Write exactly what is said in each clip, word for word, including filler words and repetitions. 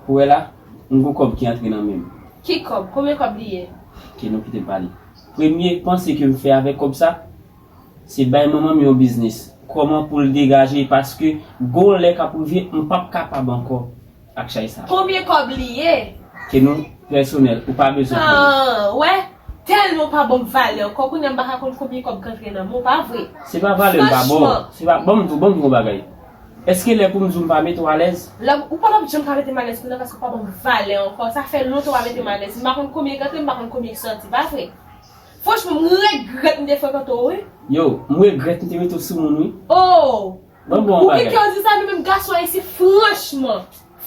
Ou wè la, m gon kòb ki antre nan men m. Ki kòb? Konbyen kòb li ye? Ke nou kite m pale. Premye panse ke m fè avèk kòb sa, se bay manman m yon biznis. Kòman pou l degaje, paske gon lè k ap rive, m p ap kapab ankò ak chay sa. Konbyen kòb li ye? Ke nou pèsonèl, ou pa bezwen konnen. Ah, wè, tèlman w pa ban m valè ankò, kounye a m pa ka konn konbyen kòb k antre nan men w, pa vre? Se pa valè m pa ba w. Franchman. Se pa, ban m di w, ban m di w yon bagay. Èske lè pou m di w m pa mete w alèz? Lè ou pa t ap janm ka mete m alèz kounye a paske ou pa ban m valè ankò. Sa fè lontan w pa mete m alèz. M pa konn konbyen k antre, m pa konn konbyen k sòti, pa vre? Franchman, m regrèt m te frekante w, wi. Yo, m regrèt m te mete w sou moun, wi. Oh! Ban m ba w yon bagay. Ou gen kè w di sa, nou menm gason ayisyen, franchman.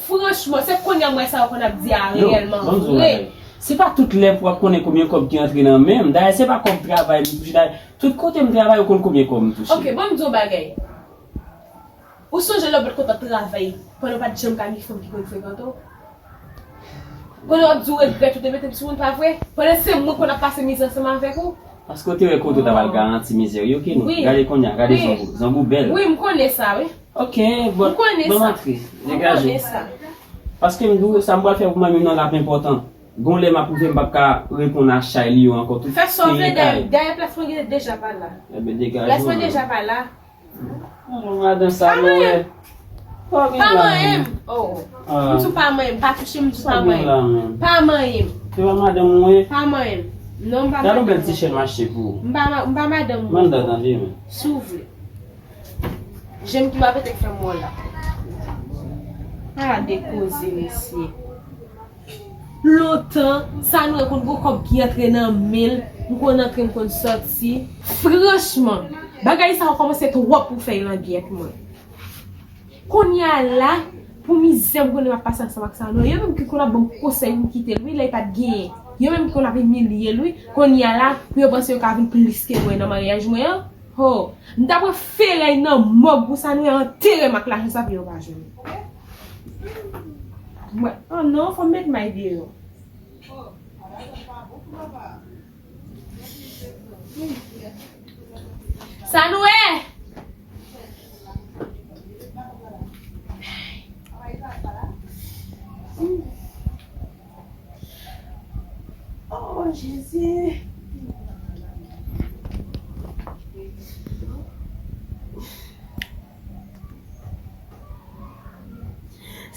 Franchman, se kounye a m wè sa yo konn ap di a reyèlman vre. Yo, ban m di w yon bagay. Se pa tout lè pou w ap konnen konbyen kòb ki antre nan men m. Dayè, se pa kòb travay m touche. Dayè, tout kote m travay, yo konn konbyen kòb m touche. Ok, ban m di w yon bagay. Ou sonje lè w pa t kontan travay, pandan w pa t janm ka gen fanm ki konn frekante w? Pandan w ap di w regrèt ou te mete m sou moun, pa vre? Pandan se mwen konn ap pase mizè ansanm avèk ou? Paske w te wè kote w ta pral garanti mizè w yo, Kenou. Wi. Gade kounye a, gade zango. Zango bèl. Wi, m konnen sa, wi. Ok, bon, ban m antre. Degaje. M konnen sa. Paske m di w, sa m pral fè pou mwen menm nan l ap enpòtan. Gon lè m ap rive, m p ap ka reponn a chay li yo ankò. Tout peyi kay. Fè sa w vle, dayè, dayè plas mwen deja pa la. Ebyen, degaje w. Plas mwen deja pa la. Non, non, madan sa, non, wè. Pa manyen m. Oh, oh. M di w pa manyen m, pa touche m, m di w pa manyen m. Pa manyen m. Se pa madanm ou ye? Pa manyen m. Non, m pa madanm ou. Gade yon bèl ti chèn m achte pou ou. M pa ma-, m pa madanm ou. Manda tande, men. Si w vle. Jan m ki pa pete k fè m wè w la. Ala de koze, mesye. Lontan, sa nou wè konn gon kòb ki antre nan men l, m konn antre, m konn sòti. Franchman, bagay sa yo kòmanse twòp pou fè yo angyèt mwen. Kounye a la, pou mizè m konnen m ap pase ansanm ak sa nou, yo menm ki konn ap ban m konsèy pou m kite l, wi, lè l pa t genyen. Yo menm ki konn ap imilye l, wi. Kounye a la, pou yo panse yo ka vin plis ke mwen nan maryaj mwen an. Ho, m ta pran ferèy nan mòg pou sa nou antere m ak lajan sa pou yo pa jwenn. Mwen, oh non, fò m met may deyò. Sa nou ye? Oh, Jezi.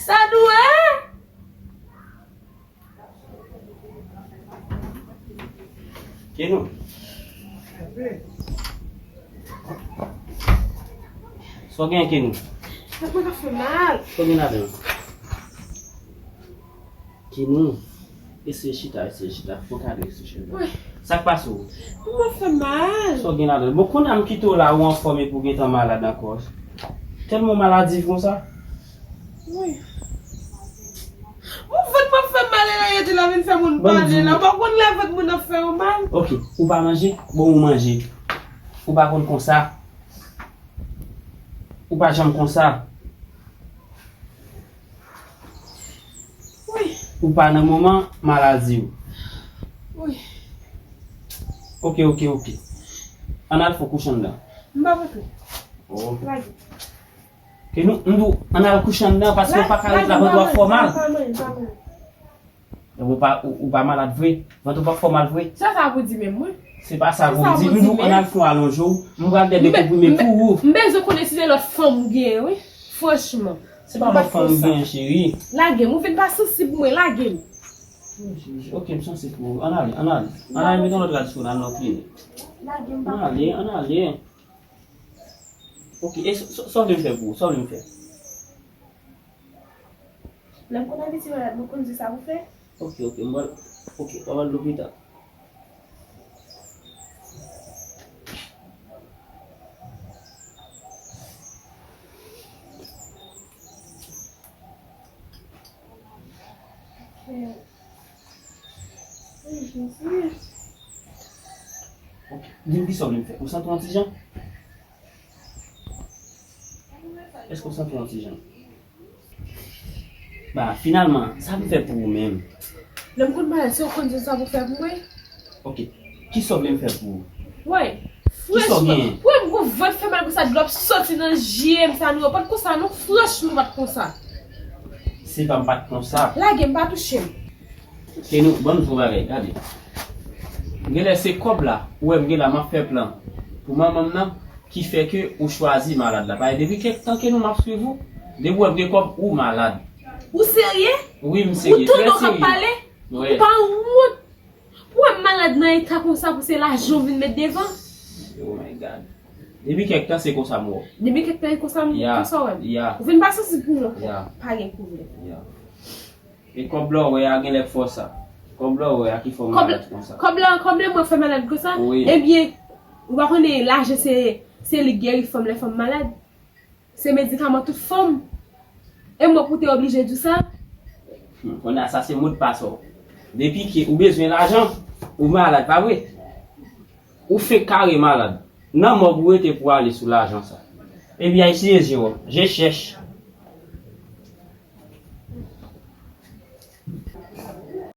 Sa dwe? Kenou. Sa w gen, Kenou? Tèt mwen ka fè mal. Sa w gen ladan l? Kenou, eseye chita, eseye chita. Fon kado, eseye chita. Wi. Sa k pase w? Tèt mwen fè mal. Sa w gen ladan l? Bon, kounye a m kite w la, ou anfòm epi w gentan malad ankò. Tèlman w maladi konsa? Wi. Bon, vant mwen fè mal, e la, rete la vin fè moun pale la. Ou pa konn lè vant moun ap fè yo mal? Ok, ou pa manje? Bon, ou manje. Ou pa konn konsa. Ou pa janm konsa. Wi. Ou pa nan moman maladi w. Wi. Ok, ok, ok. Ann al fè w kouche anndan. M pa vle. Oh. Lage. Kenou, m di w, ann al kouche anndan, paske w pa ka ret la, vant ou ap fè w mal. Pa manyen, pa manyen. Ou pa, ou, ou pa malad vre? Vant ou p ap fè w mal vre? Sa sa pou di menm, wi? Se pa sa pou di. M di w, ann al fè w alonje w. M pral dèyè de konprime pou ou. M bezwen konnen si se lòt fanm ou genyen, wi. Franchman. Se pa lòt fanm m genyen, cheri. Lage m, ou vin pa sansib mwen, lage m. Ok, m sansib pou ou. Ann ale, ann ale. Ann ale, mete yon lòt rad sou ou, ann al nan klinik. Lage m, papa. Ann ale, ann ale. Ok, e sa, sa, sa w vle m fè pou ou? Sa w vle m fè? Lè m konn abitye malad, mwen konn di sa pou fè. Ok, ok, m pral, ok, w ap al lopital. Ok. Di m kisa w vle m fè. Ou santi w yon ti jan? Èske w santi w yon ti jan? Ba, finalman, sa m fè pou ou menm? Lè m konn malad, se ou konn di sa pou fè pou mwen? Ok. Kisa w vle m fè pou ou? Woy, franchman, pou m gon vant fè mal konsa, dlo ap soti nan je m, sa nou, pa t konsa non, franchman, pa t konsa. Se pa m pa t konsa. Lage m, pa touche m. Ke nou, ban m di w bagay, gade. Genlè se kòb la, ou wè m genlè m ap fè plan pou manman m nan, ki fè ke ou chwazi malad la. Paske depi kèk tan ke nou m ap swiv ou, depi w wè m gen kòb, ou malad. Ou serye? Wi, m Ou serye, tande trè w k ap serye. pale? Wi. Ou pa wont? Pou wè m malad nan eta konsa pou se lajan w vin met devan? Oh my God. Depi kèk tan se konsa m wè w. Depi kèk tan e konsa m Ya, konsa w wè m. Ya, Ou vin pa santi pou mwen. Ya. Pa gen pwoblèm. Ya. E kòb la w wè a genlè k fè w sa. Kòb la w wè a ki fè w Kòb malad konsa. Kòb la, kòb la mwen fè malad konsa? Wi. Ebyen, ou pa konnen lajan se, se li k geri fanm lè fanm malad. Se medikaman tout fanm. E mwen pou te oblije di w sa? Hmm, kounye a sa se modpas ou. Depi ke ou bezwen lajan, ou malad, pa vre? Ou fenk kare malad. Nan mòg ou rete pou ale sou lajan sa. Ebyen, Ayisyen, je, je chèch.